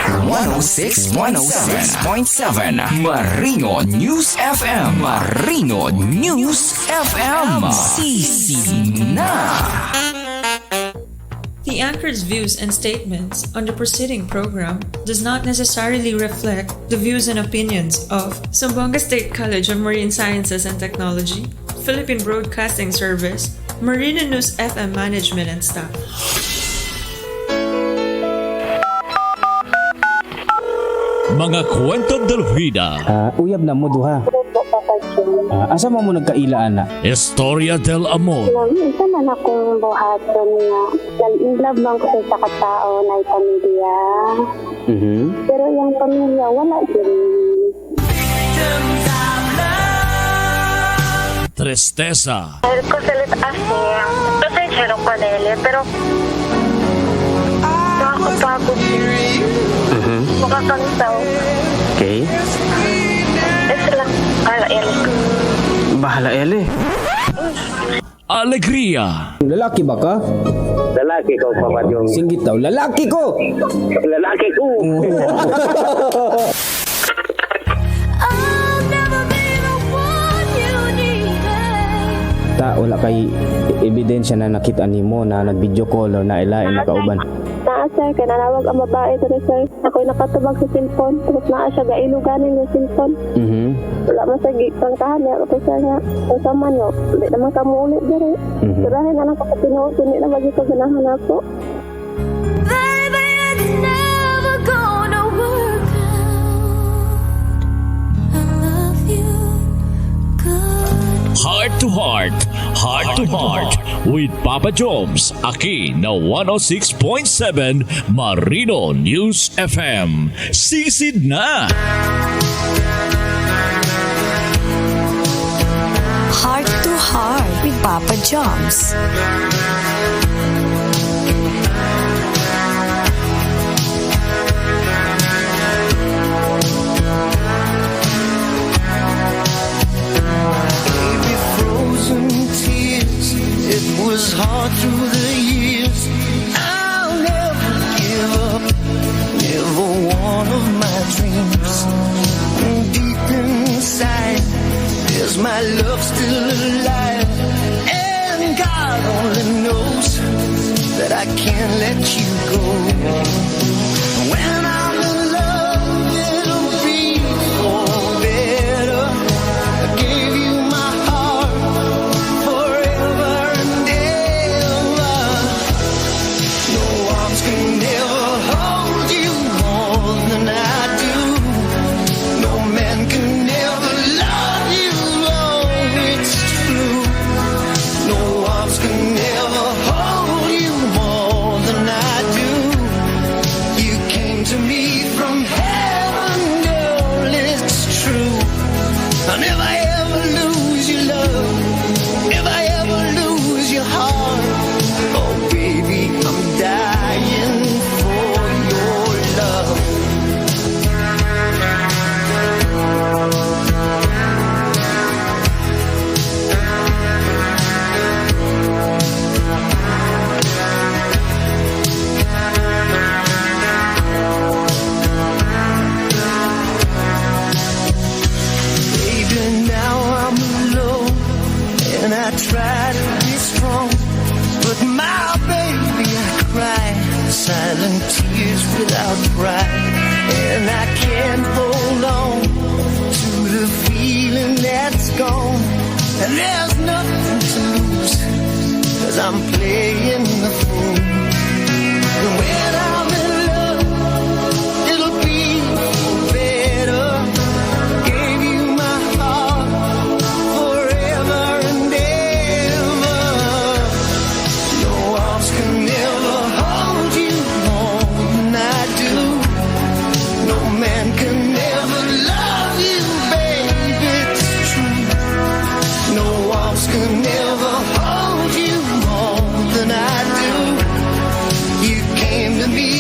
106.7 Marino News FM. Marino News FM. Sisi na. The anchor's views and statements on the preceding program does not necessarily reflect the views and opinions of Zamboanga State College of Marine Sciences and Technology, Philippine Broadcasting Service, Marina News FM management and staff. Mga kwento del vida. Ah, uyab na mo duha. Opo, Papa Jun. Ah, asa man mo nagkaila ana? Historia del amor. Nang isa man akong buhaton nga in love man ko sa isa ka tao na pamilya. Pero yung pamilya wala din. Tristeza. Ko salit asi, pasensya na ko nele, pero nakakapagod. Makakantaw. Okay. Isa lang, ala el. Bahala ele. Alegria. Lalaki ba ka? Lalaki ko, Papa Jong. Singgit daw, lalaki ko! Lalaki ko! Ta, wala kay ebidensya na nakita nimo na nag-video call or na ilain nakauban. Naa sir, kay nanawag ang babae diri sir. Ako'y nakatubag sa cellphone, tapos naa siya gailuganin yung cellphone. Wala man sa gipangkahan niya ko sir nga. Kung sa man yo, di naman ka muulit diri. Surahin na lang ko sa tinuod, kundi na bagay ko ganahan ako. Baby, it's never gonna work out. I love you. Good. Heart to heart. Heart to heart. With Papa Jones. Aki na 106.7 Marino News FM. Sisid na! Heart to Heart with Papa Joms. Baby, frozen tears. It was hard through the years. I'll never give up. Never one of my dreams. Deep inside, there's my love still alive. And God only knows that I can't let you go. When I'm in love, it'll be for better. I gave you my heart forever and ever. No arms can ever hold you more than I do. No man can ever love you. Oh, it's true. No arms can ever hold you more than I do. You came to me from heaven, girl. It's true. And if I ever lose your love, if I ever lose your heart, oh baby, I'm dying for your love. Baby, now I'm alone and I try to be strong. But my baby, I cry silent tears without pride. And I can't hold on to the feeling that's gone. And there's nothing to lose, 'cause I'm playing the fool. And when I'm in love, it'll be for better. Gave you my heart forever and ever. No arms can ever hold you more than I do. No man can ever love you, babe. It's true. No arms can ever hold you more than I do. You came to me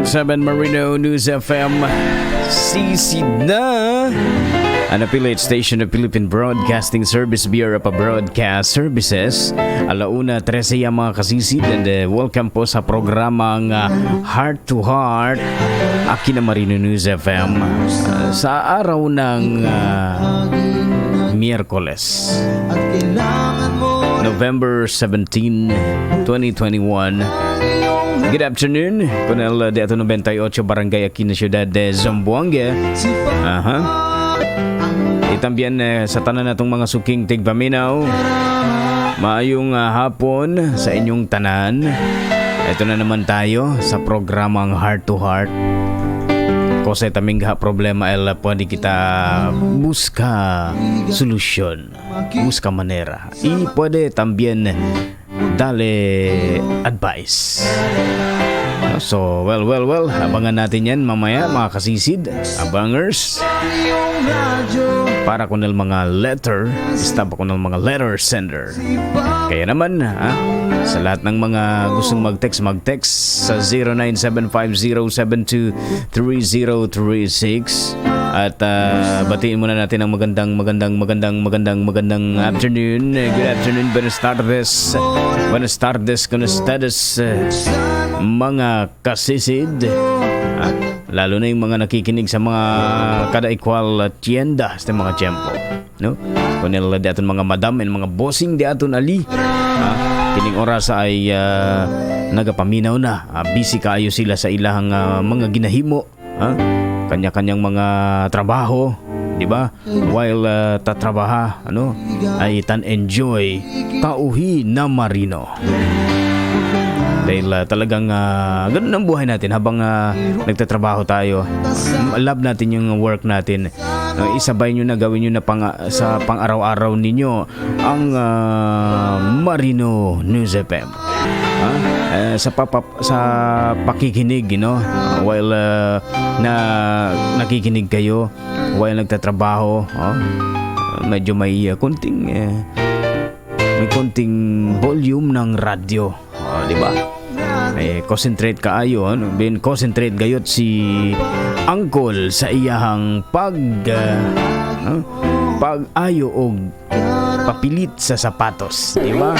106.7 Marino News FM. Sisid na! An affiliate station of Philippine Broadcasting Service, Bureau of Broadcast Services. 1:13 ang, mga kasisid, and welcome po sa programang Heart to Heart. Aki na Marino News FM. Sa araw ng Miyerkules, November 17, 2021. Good afternoon. Con el de ato 98 Barangay Aquino, Ciudad de Zamboanga. Aha. Y también sa tanan natong mga suking tigpaminaw. Maayong hapon sa inyong tanan. Ito na naman tayo sa programang Heart to Heart. Kose taming ha problema el pwede kita busca solusyon, busca manera. Y pwede también dale advice. So, well, well, well, abangan natin yan mamaya, mga kasisid, abangers. Para con el mga letter, stop ako ng mga letter sender. Kaya naman, ha, sa lahat ng mga gustong mag-text, mag-text sa 0975-072-3036. At batiin muna natin ang magandang, magandang, magandang, magandang, magandang afternoon. Good afternoon, buenas tardes. Buenas tardes, con ustedes, mga kasisid. Ah, lalo na yung mga nakikinig sa mga kada equal tienda sa mga tiyempo. No? Kunil di aton mga madam and mga bossing di aton ali. Ah, kining oras ay nagapaminaw na. Ah, busy kaayo sila sa ilang mga ginahimo. Ah, kanya-kanyang mga trabaho, di ba? While tatrabaha, ano, ay tan enjoy tauhi na Marino. Dahil talagang ganun ang buhay natin habang nagtatrabaho tayo. Love natin yung work natin. Isabay nyo na, gawin nyo na sa pang-araw-araw ninyo ang Marino News FM. Ha? Eh, sa pakikinig, while na nakikinig kayo while nagtatrabaho, oh, medyo may konting volume ng radyo, oh, di ba? Eh, concentrate kaayo, ano? Bin concentrate gayot si Uncle sa iyahang ano? Pag-ayo og papilit sa sapatos, di ba?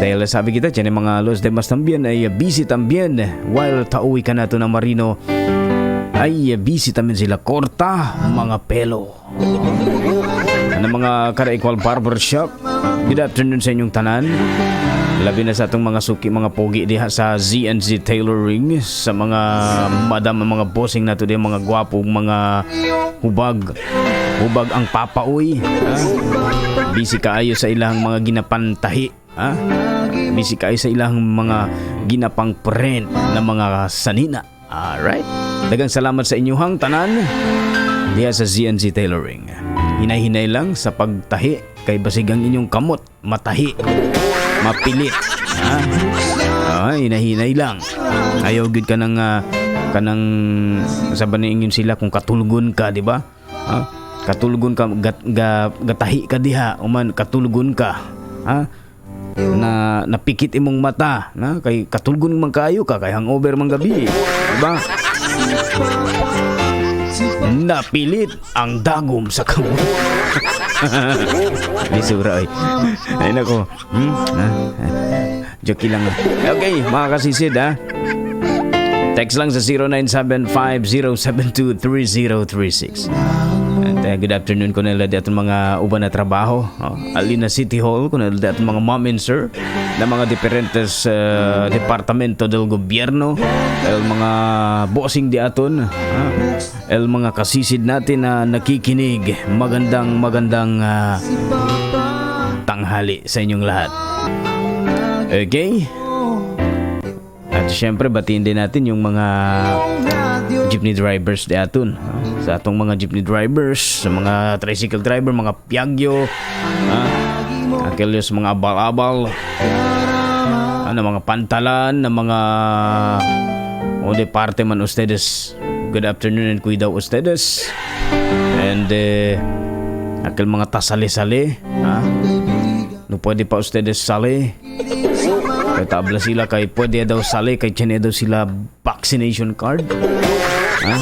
Dahil sabi kita, tiyan yung mga los demás también ay busy también while tauwi ka na to ng Marino ay busy también sila korta mga pelo. Ano, mga kada equal barbershop, good afternoon sa inyong tanan. Labi na sa atong mga suki, mga pogi diha sa Z&Z Tailoring, sa mga madam, mga bossing nato diha, mga gwapong mga hubag. Hubag ang papaoy. Ha? Busy kaayo sa ilang mga ginapantahi. Ha? Busy kaayo sa ilang mga ginapang print na mga sanina. Alright. Daghang salamat sa inyuhang tanan diha sa Z&Z Tailoring. Hinay-hinay lang sa pagtahi kay basig ang inyong kamot matahi, mapilit. Ha? Ah, hinay-hinay lang. Ayaw gud ka ng kanang sa ingon sila kung katulgon ka, di ba? Ha? Katulgon ka gatahi ka diha uman katulgon ka. Ha? Na napikit imong mata na kay katulgon man kaayo ka kay hangover man gabi, di ba? Napilit ang dagom sa kamot. Di sura ay. Ay nako. Ha? Joke lang. Okay, mga kasisid ha. Text lang sa 0975-072-3036. And good afternoon ko nila di atong mga uban na trabaho. Oh, Alina City Hall ko nila di atong mga ma'am and sir na mga diferentes departamento del gobyerno, el mga bossing di aton, ha? El mga kasisid natin na nakikinig. Magandang magandang tanghali sa inyong lahat. Okay? At syempre, batiin din natin yung mga jeepney drivers di aton. Ha? Sa atong mga jeepney drivers, sa mga tricycle driver, mga piagyo, ha? Akelyos mga abal-abal, ano, mga pantalan, na mga o de parte man ustedes. Good afternoon and cuidado ustedes. And akil mga tasali-sali, ha? No pwede pa ustedes sali. Kay tabla sila kay pwede daw sali kay tiyan daw sila bak vaccination card. Ha?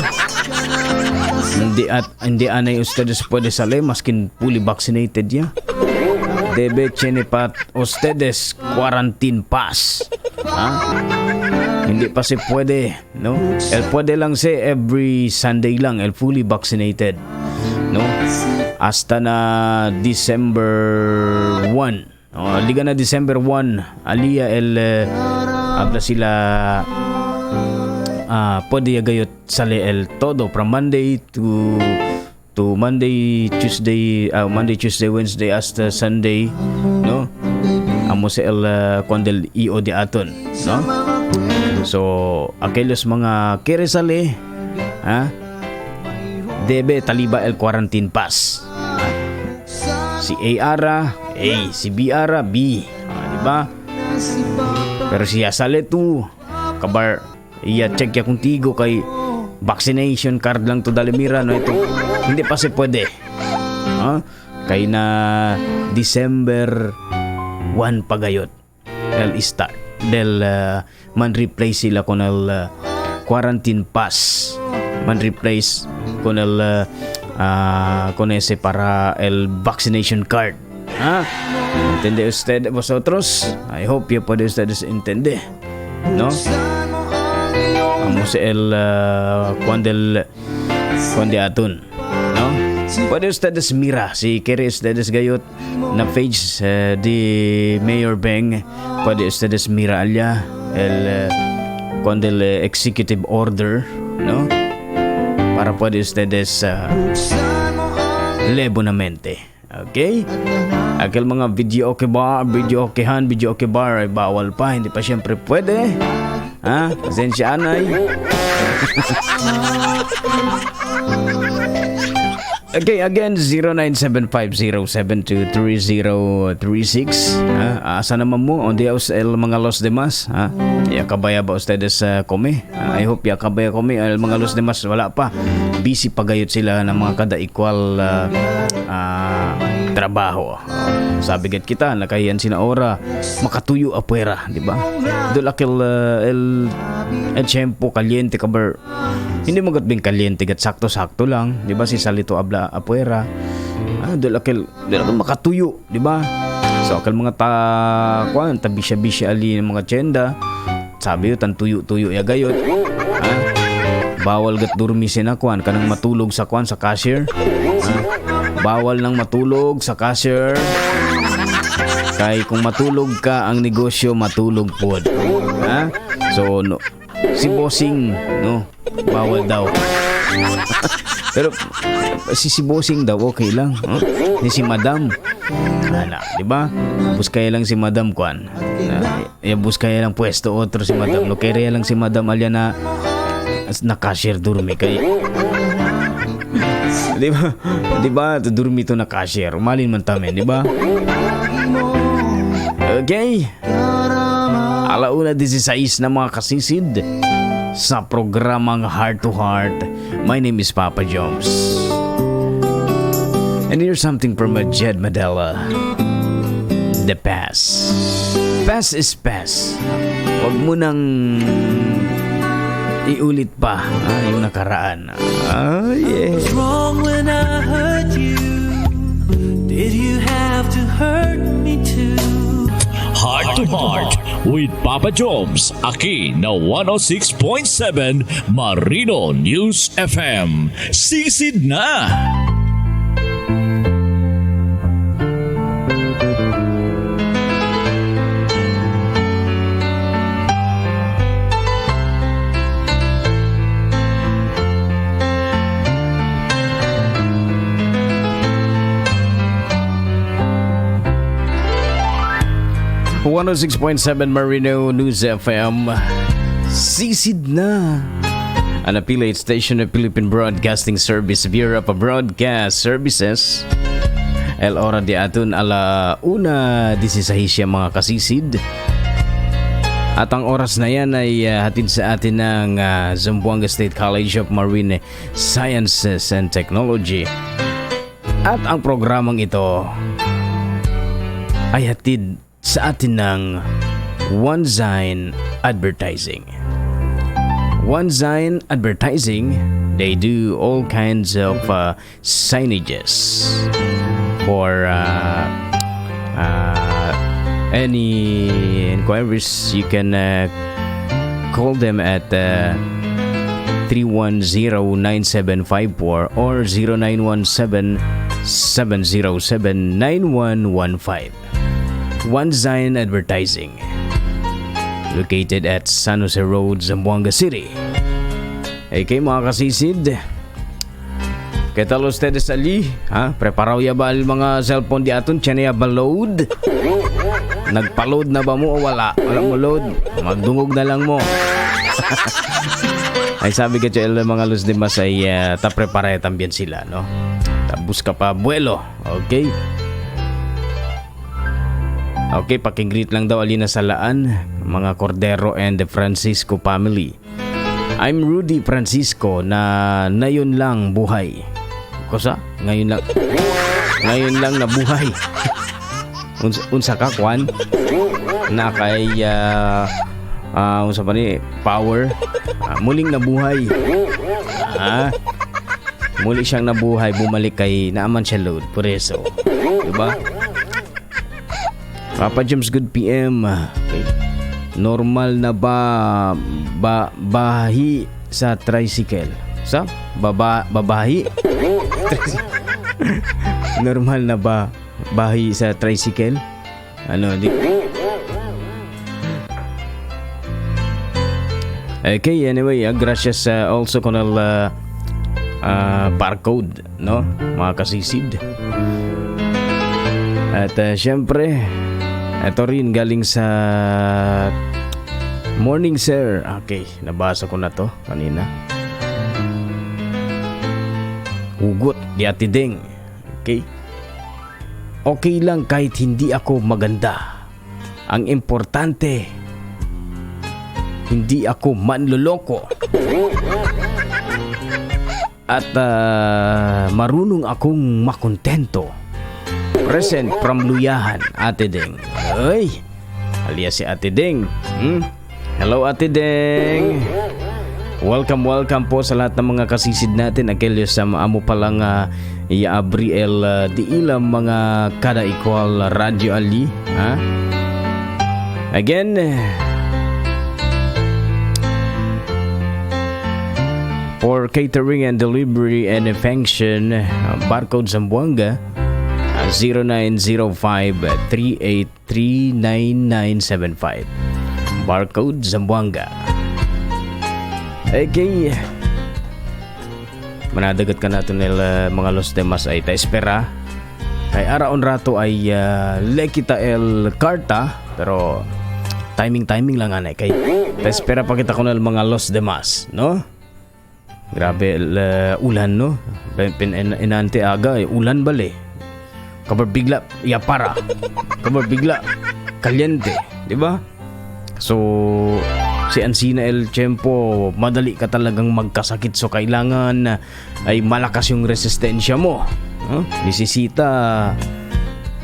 Hindi at hindi anay ustedes pwede sali maskin fully vaccinated ya. Debe tiene pa ustedes quarantine pass. Ha? Hindi pa si pwede, no? El pwede lang si every Sunday lang, el fully vaccinated, no? Hasta na December 1. Oh, liga na December 1, alia el habla sila pwede ya gayot sale el todo from Monday to Monday, Tuesday, Monday, Tuesday, Wednesday hasta Sunday, no? Amo sa el kwan del EO de aton, no? So, aquellos mga quiere sale, ha? Debe taliba el quarantine pass. Ha? Si A ara, A, si B ara, B. Ah, di ba? Pero siya sale tu, kabar iya check ya contigo kay vaccination card lang to dalimira no ito. Hindi pa si pwede. Ha? Kay na December 1 pagayot el start del man replace sila con el quarantine pass, man replace con el con ese para el vaccination card. Ha, ¿entiende usted vosotros? I hope you puede ustedes entender, no? Amo si el kwan del kwan de aton, no? Puede ustedes mira si quiere ustedes gayot na page de Mayor Beng, puede ustedes mira allá el kwan del executive order, no? Para puede ustedes lee bonamente. Okay? Aquel mga video okay bar, video okayhan, video okay bar ay bawal pa, hindi pa siyempre pwede. Ha? Pasensya anay. Okay, again, 0975-072-3036. Ha? Asa naman mo? Onde el mga los demás? Ha? Ya kabaya ba ustedes come? Ah, I hope ya kabaya come. El mga los demás, wala pa. Busy pa gayot sila ng mga kada equal trabaho. Sabi gat kita, nakahiyan sina ora, makatuyo apuera, di ba? Dul akil el tiempo caliente kabar. Hindi mo gat bing caliente gat sakto-sakto lang, di ba? Si salito abla apuera. Ah, dul akil makatuyo, di ba? So akil mga ta kuan tabisya-bisya ali ng mga tienda. Sabi yo tan tuyo-tuyo ya gayot. Ah, bawal gat durmi sina kuan kanang matulog sa kuan sa cashier. Ah, bawal nang matulog sa cashier. Kay kung matulog ka ang negosyo matulog pod. Ha? So no, si bossing no, bawal daw. Pero si bossing daw okay lang. Huh? Ni si madam. Ana, di ba? Buskaya lang si madam kuan. Ya buskaya lang pwesto otro si madam. No kaya lang si madam alya na na cashier durmi kay di ba? Di ba? Durmi to na cashier. Umalin man tamen, di ba? Okay. 1:16 na mga kasisid sa programang Heart to Heart. My name is Papa Jones. And here's something from Jed Madela. The past. Past is past. Huwag mo nang iulit pa yung nakaraan. Ah, yeah. What's wrong when I hurt you? Did you have to hurt me too? Heart to Heart with Papa Joms, Aki na 106.7 Marino News FM. Sisid na! 106.7 Marino News FM. Sisid na! An affiliate station of Philippine Broadcasting Service Bureau of Broadcast Services. El hora de aton 1:16 mga kasisid. At ang oras na yan ay hatid sa atin ng Zamboanga State College of Marine Sciences and Technology. At ang programang ito ay hatid sa atin ng One Zine Advertising. One Sign Advertising, they do all kinds of signages for any inquiries. You can call them at 310-9754 or 0917-707-9115. One Zion Advertising, located at San Jose Road, Zamboanga City. Okay, mga kasisid, ¿qué tal ustedes allí? Ha? Preparaw ya ba ang mga cellphone di aton? Tiyan ya ba load? Nagpa-load na ba mo o wala? Wala mo load? Magdungog na lang mo. Ay sabi ka el mga los demás ay ta-prepare también sila, no? Ta busca pa buelo, okay? Okay, pakigreet lang daw Alina Salaan, mga Cordero and the Francisco family. I'm Rudy Francisco na ngayon lang buhay. Kusa? Ngayon lang. Ngayon lang nabuhay. Unsa ka kwan? Na kay unsa pa ni power. Muling nabuhay. Muli siyang nabuhay, bumalik kay naaman siya load. Por eso. Diba? Papa James, good PM. Okay. Normal na ba ba bahi sa tricycle? Sa? Baba babahi? Normal na ba bahi sa tricycle? Ano di? Okay, anyway, gracias also con el barcode, no? Mga kasisid. At syempre, ito rin galing sa Morning Sir. Okay, nabasa ko na to kanina. Hugot di Ate Deng. Okay. Okay lang kahit hindi ako maganda. Ang importante, hindi ako manloloko. At marunong akong makontento. Present from Luyahan, Ate Deng. Ay, alias si Ate Deng. Hello, Ate Deng. Welcome, welcome po sa lahat ng mga kasisid natin. Aquellos sa amo palang iaabri el di ilang mga kada equal Radio Ali. Ha? Again, for catering and delivery and function, Barcode Zamboanga, 0905-3839975. Barcode Zamboanga. Okay. Manadagat ka natin nila mga los temas ay ta-espera. Kay araon rato ay lekita el karta, pero timing-timing lang anay kay ta-espera pa kita kunal mga los demas, no? Grabe el, ulan, no? Inante aga eh, ulan bale. Kabar bigla yapara. Kabar bigla caliente, di ba? So si Ansina El Tiempo, madali ka talagang magkasakit, so kailangan ay malakas yung resistensya mo. Huh? Nisisita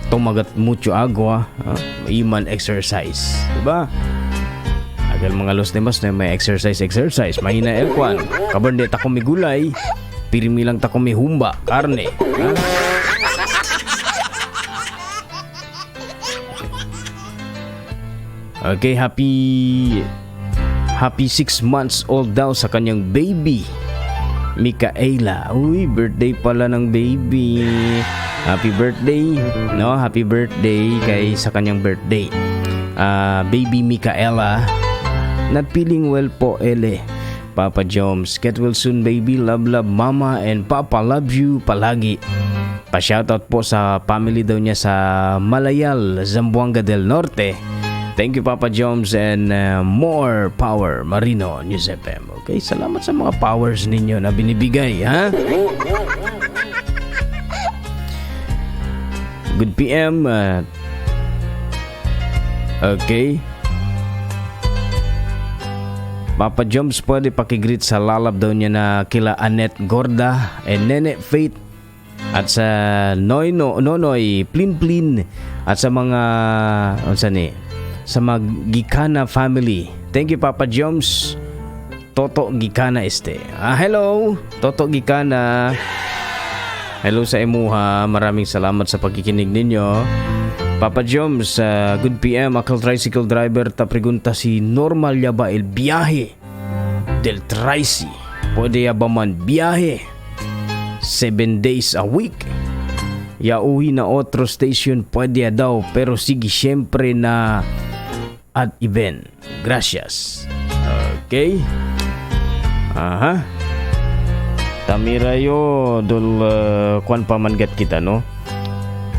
tumagat mucho agua, huh? Iman exercise, di ba? Agal mga los demas na may exercise exercise, mahina el kwan. Kabar di ta may gulay, pirmi lang ta may humba, karne. Huh? Okay, happy 6 months old daw sa kanyang baby, Micaela. Uy, birthday pala ng baby. Happy birthday, no? Happy birthday kay sa kanyang birthday. Baby Micaela. Not feeling well po, ele. Papa Joms, get well soon baby. Love love mama and papa, love you palagi. Pa-shoutout po sa family daw niya sa Malayal, Zamboanga del Norte. Thank you Papa Joms and more power Marino News FM. Okay, salamat sa mga powers ninyo na binibigay, ha? Good PM. Okay. Papa Joms, pwede pakigreet sa lalab daw niya na kila Annette Gorda and Nene Faith at sa Noy no, Nonoy Plin Plin at sa mga unsa ni sa Magikana family. Thank you Papa Joms. Toto Gikana este. Ah, hello, Toto Gikana. Hello sa imuha. Maraming salamat sa pagkikinig ninyo. Papa Joms, good PM, akal tricycle driver ta pregunta si normal ya ba el biyahe del tricy? Pwede ya ba man biyahe 7 days a week? Ya uwi na otro station, pwede ya daw, pero sige siyempre na at event. Gracias. Okay. Aha. Tamira yo dul kwan pa man gat kita, no.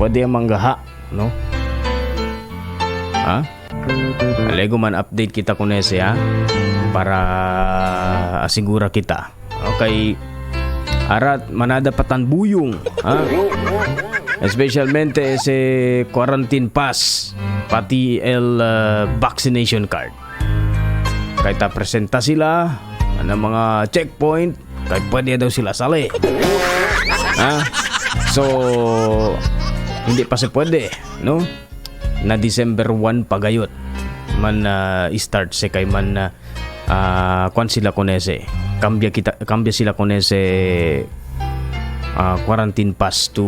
Pwede ang manggaha, no? Ha? Alego man update kita kun ese ha para asigura kita. Okay. Arat manada patan buyong, ha? Especialmente ese quarantine pass pati el vaccination card. Kay ta presenta sila ng mga checkpoint kay pwede daw sila sali. Ha? So hindi pa se pwede, no? Na December 1 pagayot man start se kay man kwan sila con ese. Cambia kita, cambia sila con ese quarantine pass to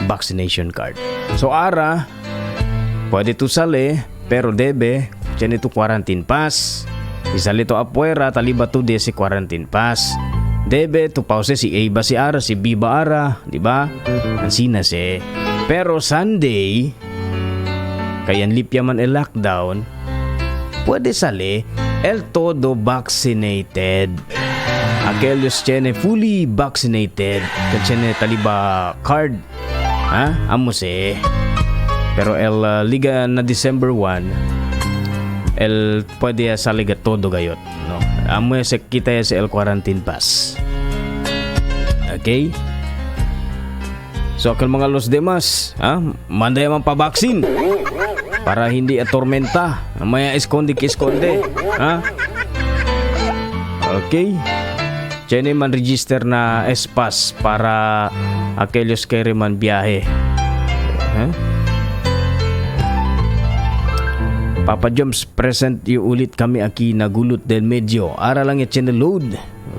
vaccination card. So ara pwede to sali pero debe tiene tu quarantine pass. Isali to apuera taliba to de si quarantine pass. Debe tu pause si A ba si ara, si B ba ara, di ba? Ansina se. Pero Sunday kayan lipya man el lockdown, pwede sali el todo vaccinated. Aquellos tiene fully vaccinated, que tiene taliba card. Ha? Amo se. Pero el liga na December 1, el pwede sa liga todo gayot, no? Amo se kita sa el quarantine pass. Okay? So akal mga los demás, ha? Manda man pa vaccine para hindi atormenta. Maya esconde que esconde, ha? Okay? Tiene man register na S-Pass para aquellos que man biyahe. Ha? Papa Joms, present yu ulit kami aki nagulot del medyo. Ara lang yung channel load.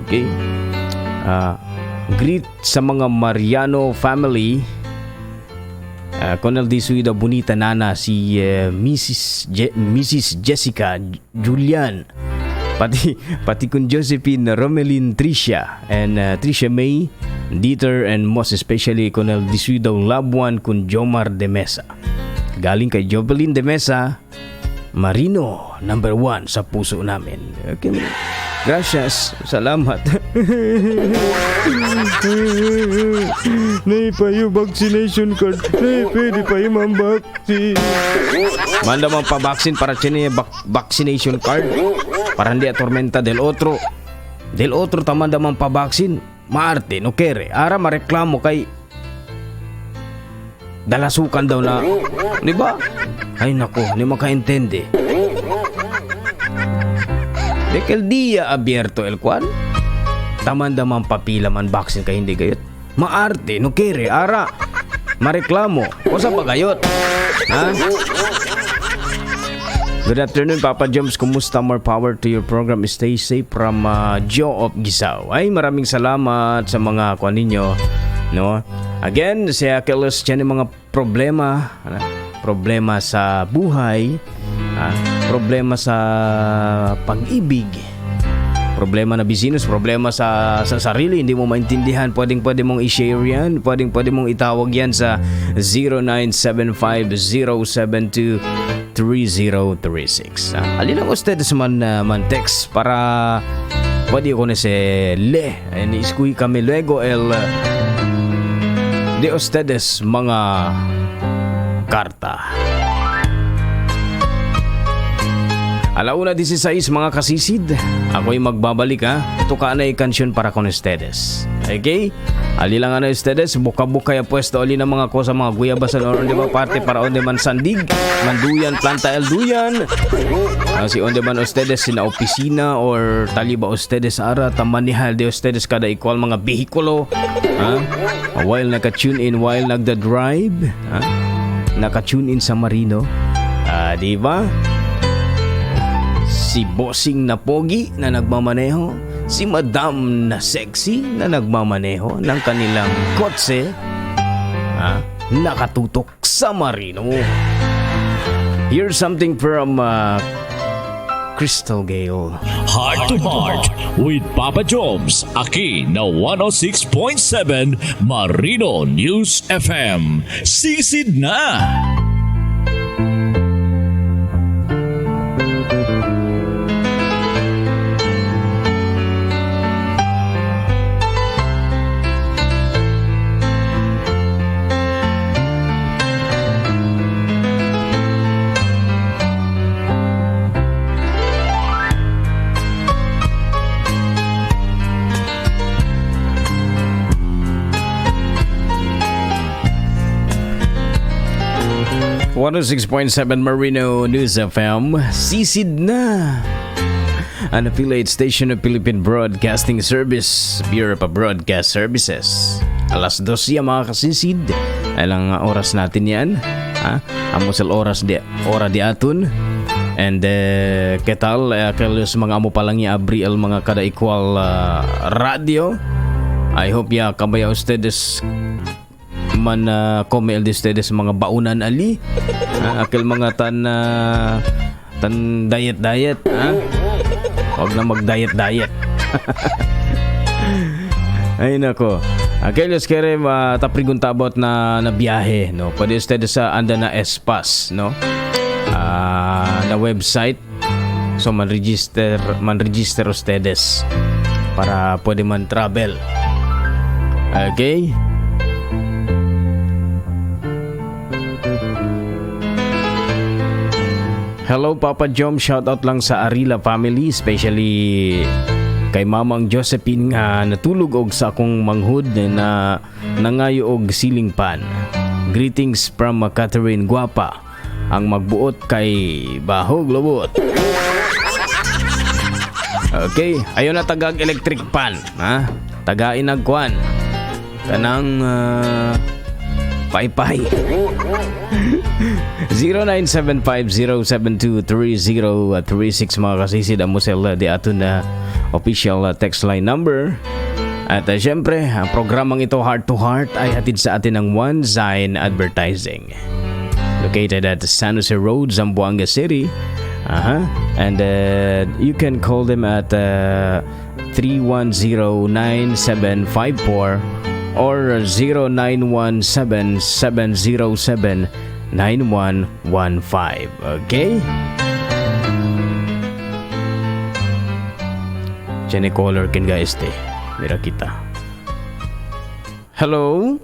Okay? Greet sa mga Mariano family. Conel di Suida Bonita Nana si Mrs. Jessica Julian. Pati pati kun Josephine Romelin Tricia and Tricia May Dieter and most especially Conel di Suida Labuan kun Jomar de Mesa. Galing kay Jovelyn de Mesa, Marino number 1 sa puso namin. Okay. Gracias. Salamat. Nay pa yung vaccination card. Nay, pwede pa yung mambaksin. Manda man pa vaccine para tiene vaccination card. Para hindi atormenta del otro. Del otro tamanda man pa vaccine. Maarte, no kere. Ara mareklamo kay dalasukan daw na. Di ba? Ay nako, ni makaintende. De que el día abierto el cual tamanda man papila man vaccine kay hindi gayot. Maarte, no kere, ara mareklamo. Cosa pa gayot? Ha? Good afternoon, Papa Joms. Kumusta? More power to your program. Stay safe from Joe of Gisao. Ay, maraming salamat sa mga kuan ninyo. No? Again, si Achilles, yan yung mga problema. Ano? Problema sa buhay, problema sa pag-ibig, problema na business, problema sa sarili, hindi mo maintindihan, pwedeng pwede mong i-share yan, pwedeng pwede mong itawag yan sa 0975-072-3036. Alin lang ustedes man, man text para pwede ko na si le, and iskuy kami luego el de ustedes mga karta. 1:16 mga kasisid, ako'y magbabalik ha. Tuka na ikansyon para con ustedes. Okay? Ali lang ano ustedes, buka-buka ya pwesto ali ng mga kosa mga guyabasan or onde ba parte para onde man sandig, manduyan, planta el duyan. Si onde man ustedes sina opisina or taliba ustedes ara tamanihal de ustedes kada ikual mga bihikulo. Ha? While naka-tune in, while nagda-drive, ha? Naka-tune in sa Marino. Di ba? Si bossing na pogi na nagmamaneho, si madam na sexy na nagmamaneho ng kanilang kotse, ha, nakatutok sa Marino. Here's something from Crystal Gale. Heart to Heart with Papa Joms, Aki na 106.7 Marino News FM. Sisid na! 106.7 Marino News FM, sisid na! An affiliate station of Philippine Broadcasting Service, Bureau of Broadcast Services. 2:00 ya mga kasisid. Alang oras natin yan. Ha? Amo sa oras di, ora di aton. And ¿qué tal? Aquellos mga amo palang abri el mga kada equal radio. I hope ya kabaya ustedes man come el de ustedes mga baunan ali. Ha, akil mga tan tan diet diet, ha? Huwag na mag diet diet. Ay nako. Aquellos que ta pregunta about na biyahe, no? Pwede ustedes sa anda na S-Pass, no? Na website. So man register ustedes para pwede man travel. Okay? Hello Papa Jom, shout out lang sa Arila family, especially kay Mamang Josephine nga natulog og sa akong manghud na nangayo og siling pan. Greetings from Catherine Guapa, ang magbuot kay Bahog Lobot. Okay, ayon na tagag electric pan, ha? Tagain nagkuan. Kanang paypay. 0975-072-3036 mga kasisid ang musel di ato na official text line number. At syempre, ang programang ito Heart to Heart ay hatid sa atin ng One Zion Advertising. Located at San Jose Road, Zamboanga City. Aha. And you can call them at 310-9754 or 0917-707-9115. Okay? Jenny caller kin guys te. Mira kita. Hello?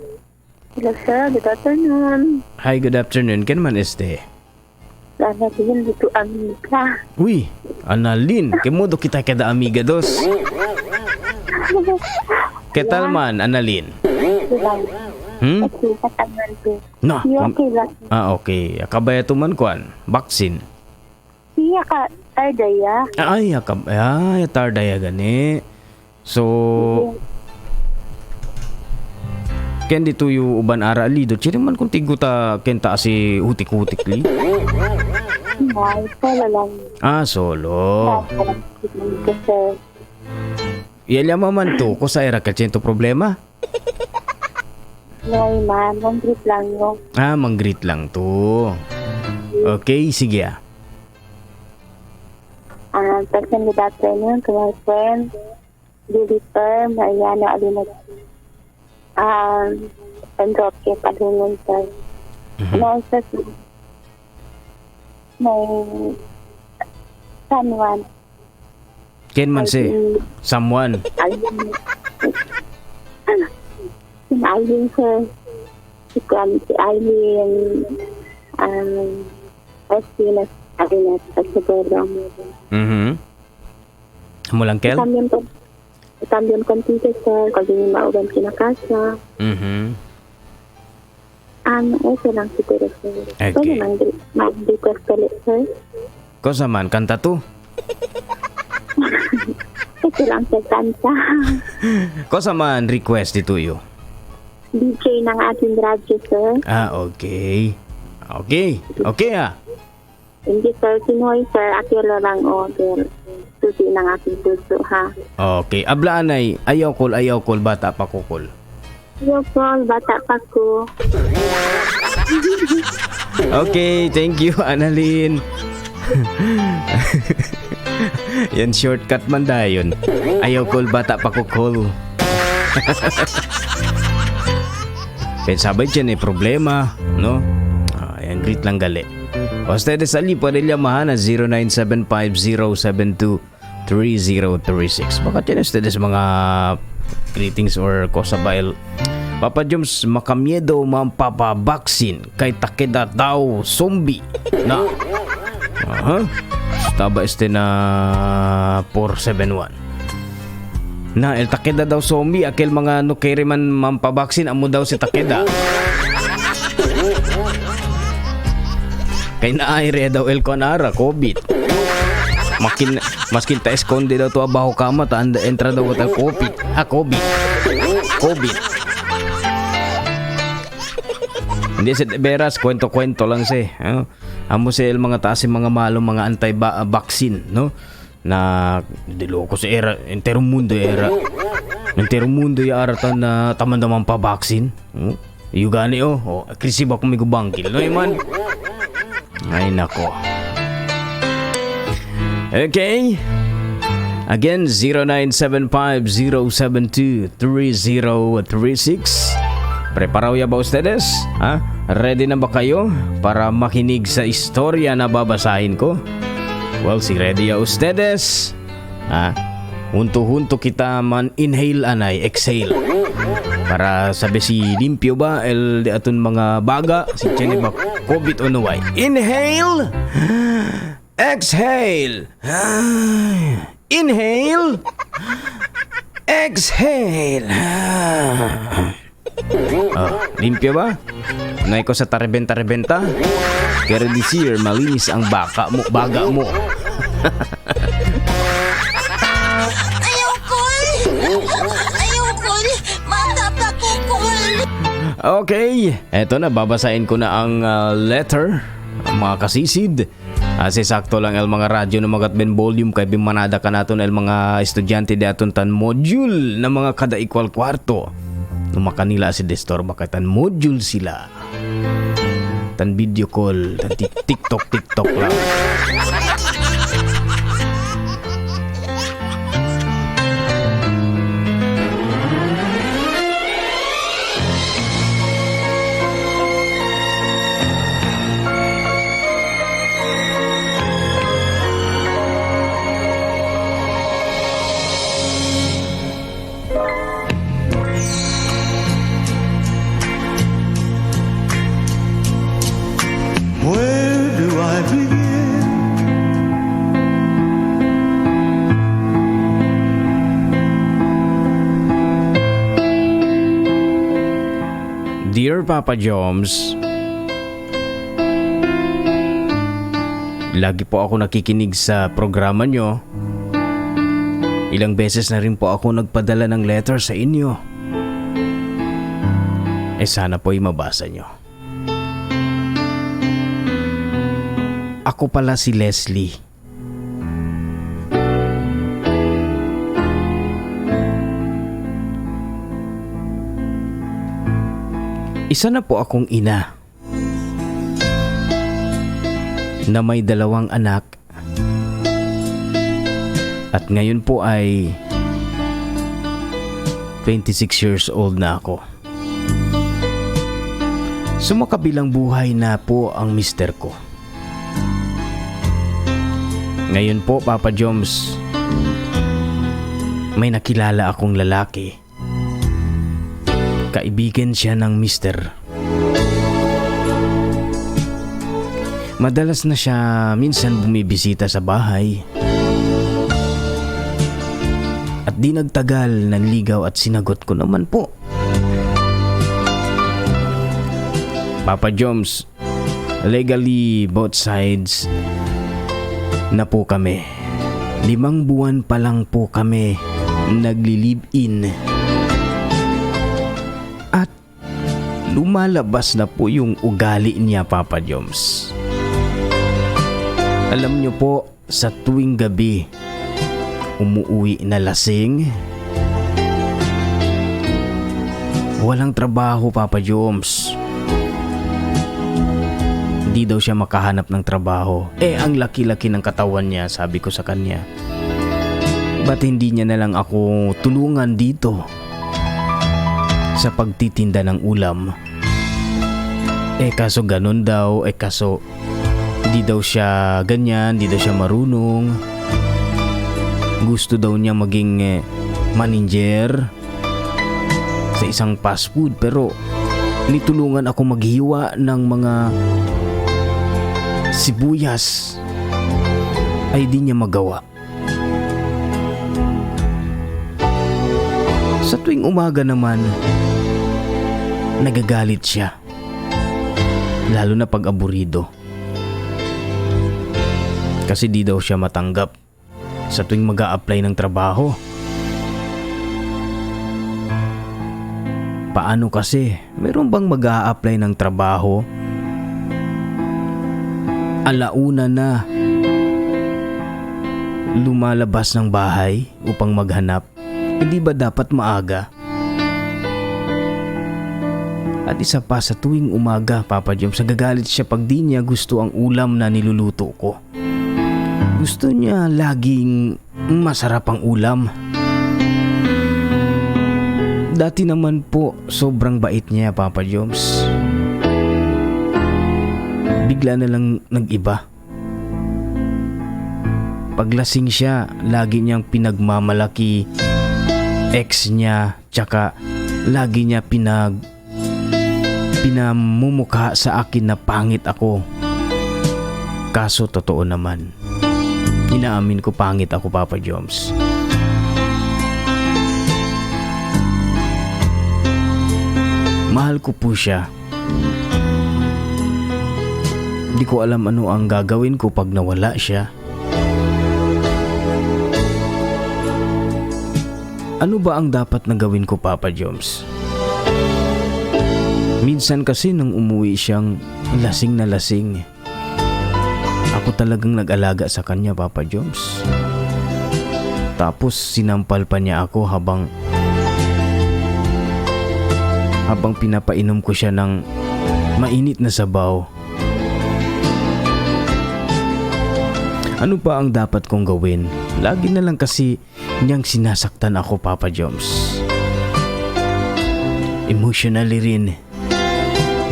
Hello sir, good afternoon. Hi, good afternoon. Ken man este? Sana din dito amiga. Uy, Annalyn, kemodo kita kada amiga dos. ¿Qué tal man, Annalyn? Okay, katangan ko. No. Iya, okay lang. Ah, okay. Kabaya man kuan, vaccine. Iya ka, Ardaya. Ay, akab ay, tardaya gani. So, ken dito yung uban ara ali do chiri man kung tigo ta kenta si hutik-hutik li. Ay, solo lang. Ah, solo. Ko, sir. Yelya man to, ko sa era ka problema. Nay, ma'am, mang-greet lang yo. Ah, mang-greet lang to. Okay, sige ah. Person, good afternoon to my friend, Julie Per, Mariano Alinag, and Roque Palunon, sir. And also to my San Juan. Ken man si someone. Alvin. Si Alvin, sir. Si Kwan, si Alvin, Espinas, Alinat, at siguro. Amo lang kel? Kamyon ko, kamyon computer, sir. Kasi may mauban kinakasa. Okay lang siguro, sir. Okay. Pwede man, mag-request ulit, sir. Kosa man kanta to. Ito lang, sir, kanta. Kosa man request dito yo. DJ ng ating radyo, sir. Ah, okay. Okay. Okay ah. Hindi sir, sinoy sir, akila lang o sir. Susi ng aking puso ha. Okay, abla anay, ayaw kol, ayaw kol, bata pa ko kol. Yo Paul, bata pa ko. Okay, thank you, Annalyn. Yan shortcut man dayon. Ayaw kol, bata pa ko kol. Kaya sabay dyan eh, problema, no? Ah, yan, greet lang gali. O, ustedes ali, pwede lamahan na 0975-072-3036. Baka tiyan ustedes mga greetings or kosabail. Papa Joms, makamiedo mampapabaksin kay Takeda daw zombie na. Aha. Taba este na 471. Na el Takeda daw zombie akel mga no kere man mampabaksin amo daw si Takeda. Kay naayre daw el konara COVID. Makin maskin ta eskonde daw to abaho kama ta anda entra daw ta COVID. Ah, COVID. COVID. Hindi si Beras, kwento-kwento lang si. Ano? Amo si el mga taas yung mga malo mga anti-vaccine, no? Na diloko si era entero mundo era. Entero mundo ya aratan na taman-taman pa vaccine. Oh, iyo gani oh. Oh, krisi ba kung may gubangkil, no man? Ay nako. Okay. Again, 0975-072-3036. Preparaw ya ba ustedes? Ha? Ready na ba kayo para makinig sa istorya na babasahin ko? Well, si ready ya ustedes. Ha? Hunto-hunto kita man inhale anay, exhale. Para sabi si limpyo ba el di aton mga baga si Jenny ba COVID o no way. Inhale. Exhale. Inhale. Exhale. Oh, limpyo ba? Nay ko sa tarebenta-rebenta. Pero this year, malinis ang baka mo, baga mo. Ayaw kol! Ayaw kol! Bata pa ko kol! Okay, eto na, babasahin ko na ang letter, ang mga kasisid. Asi sakto lang el mga radyo na magatben volume kay bimanada ka naton el mga estudyante di aton tan module na mga kada equal kwarto. Numakanila si disturba kay tan module sila. Tan video call, tan TikTok TikTok lang. Where do I begin? Dear Papa Joms, lagi po ako nakikinig sa programa nyo. Ilang beses na rin po ako nagpadala ng letter sa inyo. Eh sana po'y mabasa nyo. Ako pala si Leslie. Isa na po akong ina na may dalawang anak at ngayon po ay 26 years old na ako. Sumakabilang buhay na po ang mister ko. Ngayon po, Papa Joms, may nakilala akong lalaki. Kaibigan siya ng mister. Madalas na siya minsan bumibisita sa bahay. At di nagtagal, nanligaw at sinagot ko naman po. Papa Joms, legally both sides na po kami. 5 buwan pa lang po kami nagli-live-in. At lumalabas na po yung ugali niya, Papa Joms. Alam nyo po, sa tuwing gabi, umuwi na lasing. Walang trabaho, Papa Joms. Hindi daw siya makahanap ng trabaho. Eh, ang laki-laki ng katawan niya, sabi ko sa kanya. Ba't hindi niya na lang ako tulungan dito sa pagtitinda ng ulam? Eh, kaso ganun daw, eh kaso hindi daw siya ganyan, hindi daw siya marunong. Gusto daw niya maging manager sa isang fast food, pero nitulungan ako maghiwa ng mga sibuyas ay di niya magawa. Sa tuwing umaga naman, nagagalit siya. Lalo na pag aburido. Kasi di daw siya matanggap sa tuwing mag-a-apply ng trabaho. Paano kasi? Meron bang mag-a-apply ng trabaho? 1:00 na lumalabas ng bahay upang maghanap. Hindi ba dapat maaga? At isa pa, sa tuwing umaga, Papa Joms, nagagalit siya pag di niya gusto ang ulam na niluluto ko. Gusto niya laging masarap ang ulam. Dati naman po, sobrang bait niya, Papa Joms. Bigla na lang nag-iba. Paglasing siya, lagi niyang pinagmamalaki ex niya, tsaka lagi niya pinamumukha sa akin na pangit ako. Kaso totoo naman. Inaamin ko pangit ako, Papa Joms. Mahal ko po siya. Di ko alam ano ang gagawin ko pag nawala siya. Ano ba ang dapat na gawin ko, Papa Joms? Minsan kasi nang umuwi siyang lasing na lasing, ako talagang nag-alaga sa kanya, Papa Joms. Tapos sinampal pa niya ako habang pinapainom ko siya ng mainit na sabaw. Ano pa ang dapat kong gawin? Lagi na lang kasi niyang sinasaktan ako, Papa Joms. Emotionally rin.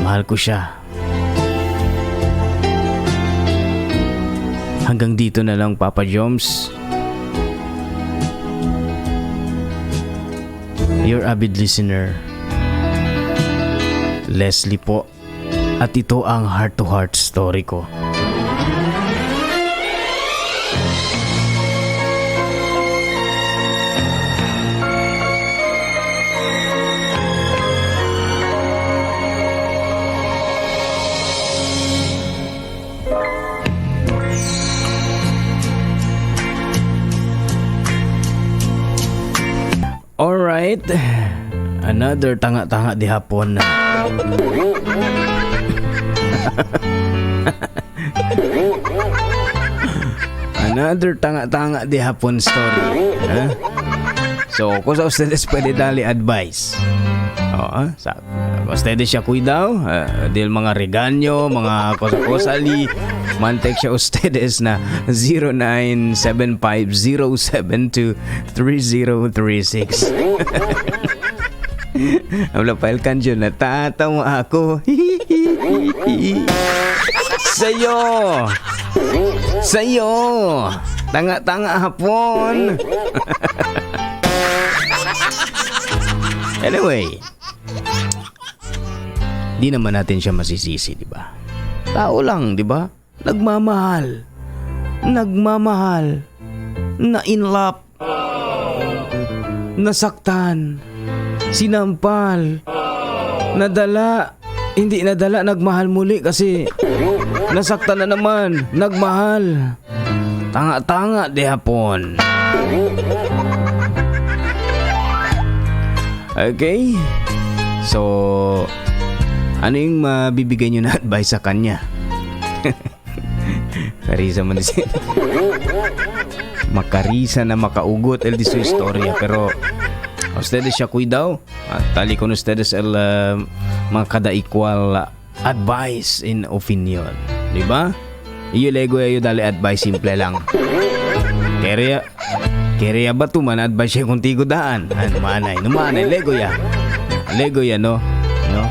Mahal ko siya. Hanggang dito na lang, Papa Joms. Your avid listener, Leslie po. At ito ang heart-to-heart story ko. Alright, another tanga-tanga di hapon. Another tanga-tanga di hapon story. Huh? So, kung sa ustedes pwede dali advice. Oo, sa ustedes siya cuidado, dahil mga reganyo, mga kosa-kosali, mantek siya ustedes na 0975-072-3036. Habla pa el kanjo, natatawa ako. Sa'yo! Sa'yo! Tanga-tanga hapon! Anyway, di naman natin siya masisisi, di ba? Tao lang, di ba? Nagmamahal. Nagmamahal. Na in love. Nasaktan. Sinampal. Nadala. Hindi nadala, nagmahal muli kasi nasaktan na naman. Nagmahal. Tanga-tanga di hapon. Okay? So, ano yung mabibigay nyo na advice sa kanya? Karisa man si makarisa na makaugot el di su historia, pero ustedes siya cuidado at tali con ustedes el mga kada equal advice in opinion, di ba? Iyo lego iyo dali advice, simple lang. Kaya kaya ba tu man advice siya contigo daan? Ano manay, numanay lego ya. Lego ya, no? No?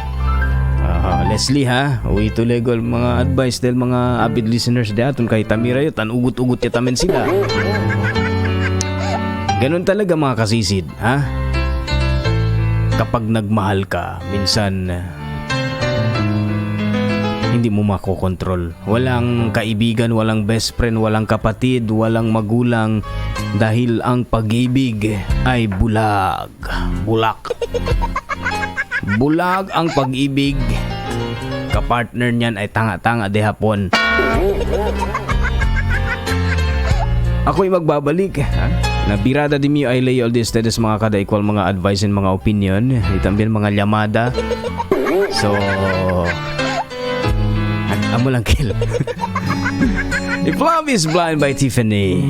Ah, Leslie ha, uwi ito lego mga advice del mga avid listeners di aton kay Tamira yun, tan ugot-ugot ya tamen sila. Ganun talaga, mga kasisid, ha? Kapag nagmahal ka, minsan hindi mo makokontrol. Walang kaibigan, walang best friend, walang kapatid, walang magulang dahil ang pag-ibig ay bulag. Bulak. Bulag ang pag-ibig. Kapartner niyan ay tanga-tanga de hapon. Ako'y magbabalik. Ha? Nabirada di mi ay lay all this ustedes mga kada equal mga advice and mga opinion. Itambien mga llamada. So, amo lang kill. If Love is Blind by Tiffany.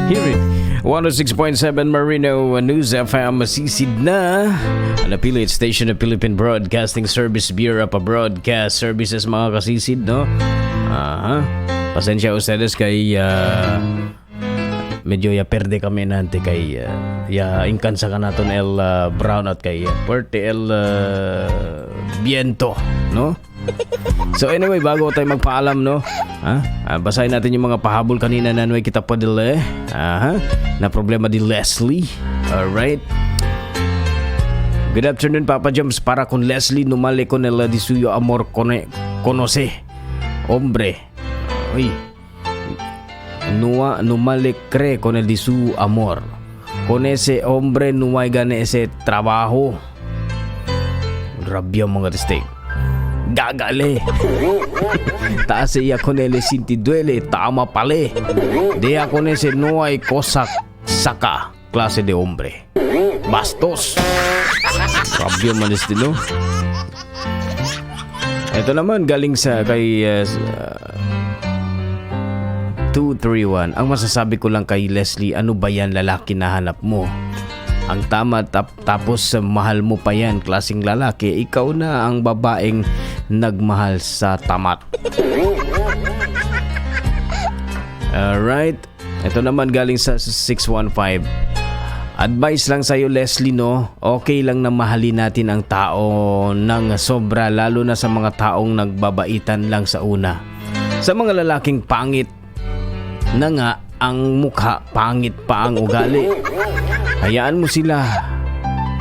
Hear it. 106.7 Marino News FM, masisid na. An affiliate station of Philippine Broadcasting Service Bureau of Broadcast Services, mga kasisid, no? Aha. Pasensya ustedes kay medyo ya perde kami nante kay ya inkansa ka naton el brown at kay fuerte el viento, no? So anyway, bago tayo magpaalam, no? Ha? Ah, basahin natin yung mga pahabol kanina na nuay kita padala, eh. Aha. Na problema di Leslie. Alright. Good afternoon, Papa James. Para con Leslie, numale con el di suyo amor cone, conoce. Hombre. Uy. Nua, numale cree con el di su amor. Con ese hombre no hay gane ese trabajo. Rabia mga steak. Gagale. Taas iya con el sinti duele, tama pale. Deja con ese no hay cosa saca clase de hombre. Bastos. Rabia man este, no? Ito naman galing sa kay 231. Ang masasabi ko lang kay Leslie, ano ba yan lalaki na hanap mo? Ang tama tapos mahal mo pa yan klaseng lalaki, ikaw na ang babaeng nagmahal sa tamat. Alright. Ito naman galing sa 615. Advice lang sa'yo, Leslie, no? Okay lang na mahalin natin ang tao ng sobra, lalo na sa mga taong nagbabaitan lang sa una. Sa mga lalaking pangit na nga ang mukha, pangit pa ang ugali. Hayaan mo sila.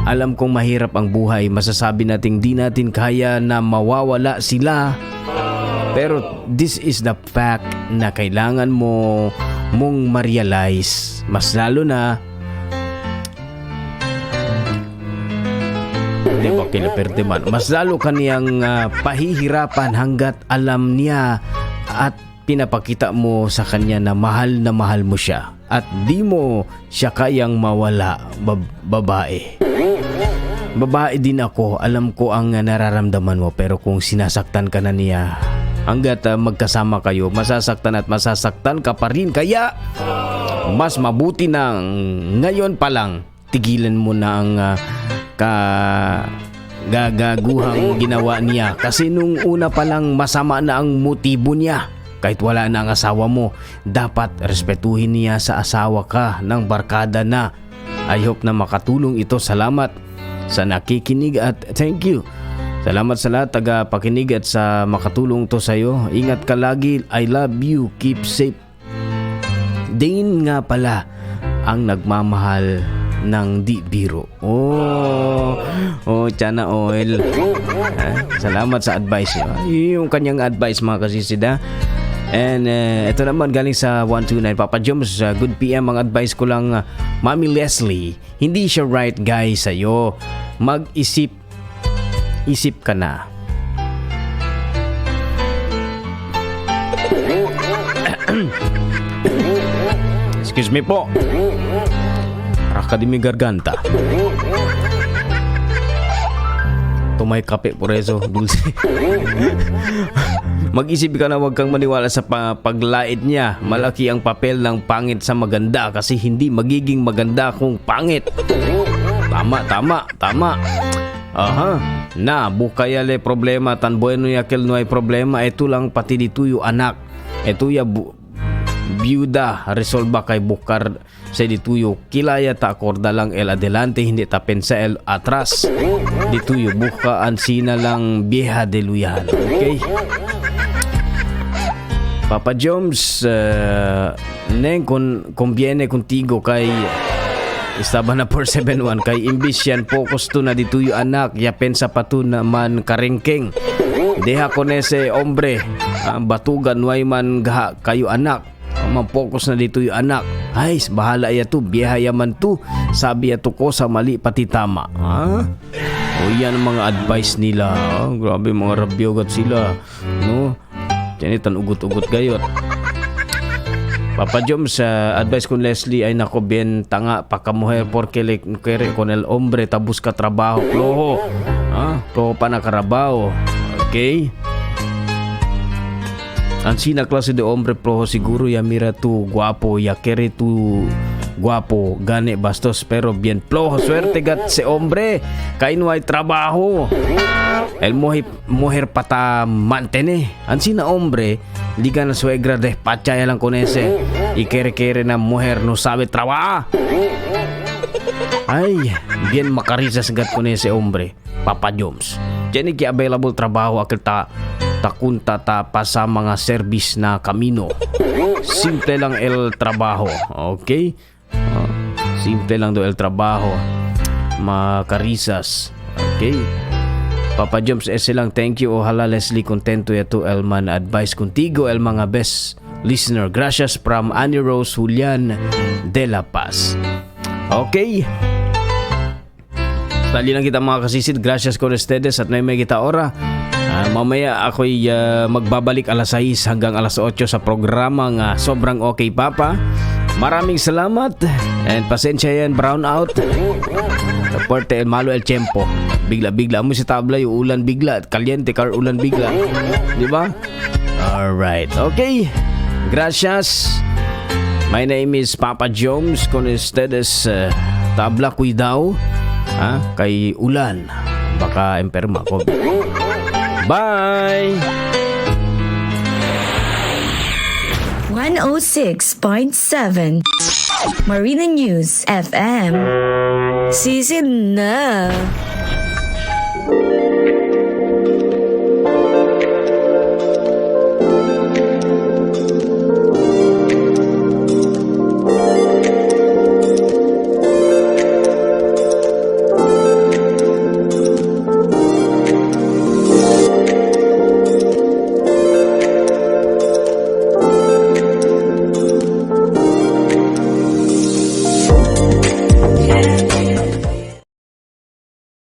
Alam kong mahirap ang buhay. Masasabi nating di natin kaya na mawawala sila. Pero this is the fact na kailangan mo mong ma-realize. Mas lalo na di ba kinaperde man. Mas lalo kaniyang pahihirapan hanggat alam niya at pinapakita mo sa kanya na mahal mo siya at di mo siya kayang mawala, babae. Babae din ako, alam ko ang nararamdaman mo, pero kung sinasaktan ka na niya hanggat magkasama kayo, masasaktan at masasaktan ka pa rin. Kaya mas mabuti nang ngayon pa lang tigilan mo na ang gagaguhang ginawa niya, kasi nung una pa lang masama na ang motibo niya. Kahit wala na ang asawa mo, dapat respetuhin niya sa asawa ka ng barkada na. I hope na makatulong ito. Salamat sa nakikinig at thank you. Salamat sa lahat tagapakinig at sa makatulong to sa'yo. Ingat ka lagi. I love you. Keep safe. Dane nga pala ang nagmamahal ng di biro. Oh, oh, Chana Oil. Salamat sa advice niyo. Yung kanyang advice, mga kasisid, ha? And ito naman galing sa 129, Papa Joms, good PM, ang advice ko lang, Mami Leslie, hindi siya right guy sa'yo. Mag-isip, isip ka na. Excuse me po. Raka di mi garganta. Tumay kape por eso, dulce. Mag-isip ka na, wag kang maniwala sa paglait niya. Malaki ang papel ng pangit sa maganda kasi hindi magiging maganda kung pangit. Tama, tama, tama. Aha. Na, bukayale problema, tan bueno ya que no hay problema. Ito lang pati dito yung anak. Ito ya viuda resolva kay bukar sa dituyo kilaya ta akorda lang el adelante, hindi ta pensa el atras dituyo buka ansina lang vieja de Luyan. Okay. Papa Joms, neng con conviene contigo kay estaba na 471 kay imbis yan focus to na dituyo anak ya pensa pa to naman karengkeng. Deja con ese hombre. Ang batugan way man gaha kayo anak. Ang focus na dito yung anak. Ay, bahala ya to, biyaha ya man to. Sabi ya to ko sa mali pati tama. Ha? O yan ang mga advice nila. Ah, grabe mga rabyogat sila. No? Yan tan ugot-ugot gayot. Papa Joms, sa advice con Leslie ay nako bien tanga pa ka mujer porque le quiere con el hombre ta busca trabajo flojo. Ah, flojo pa na karabaho. Okay? Ansina klase de hombre flojo siguro ya mira tu guapo ya quiere tu guapo gane bastos pero bien flojo. Suerte gat se hombre kay no hay trabajo. El mujer, mujer pata mantene. Ansina hombre, liga na suegra despacha ya lang con ese. Y quiere quiere na mujer no sabe trabajar. Ay, bien makarisas gat con ese hombre, Papa Joms. Diyan ki available trabaho akil ta takunta ta pa sa mga service na kamino. Simple lang el trabaho, okay? Ah, simple lang do el trabaho. Makarisas. Okay? Papa Joms, ese lang. Thank you. Ojalá Leslie contento ya tu Elman advice contigo el mga best listener. Gracias from Annie Rose Julian de la Paz. Okay. Dali lang kita, mga kasisid. Gracias con ustedes at may kita ora. Ah, mamaya ako'y magbabalik alas 6 hanggang alas 8 sa programa nga Sobrang Okay Papa. Maraming salamat and pasensya yan, brown out. Fuerte el malo el tiempo. Bigla-bigla mo si tabla yung ulan bigla. Caliente car ulan bigla. Di ba? Alright. Okay. Gracias. My name is Papa Jones. Con ustedes, tabla cuidado. Ha? Kay ulan. Baka emperma ko. Bye! 106.7 Marina News FM. Season na.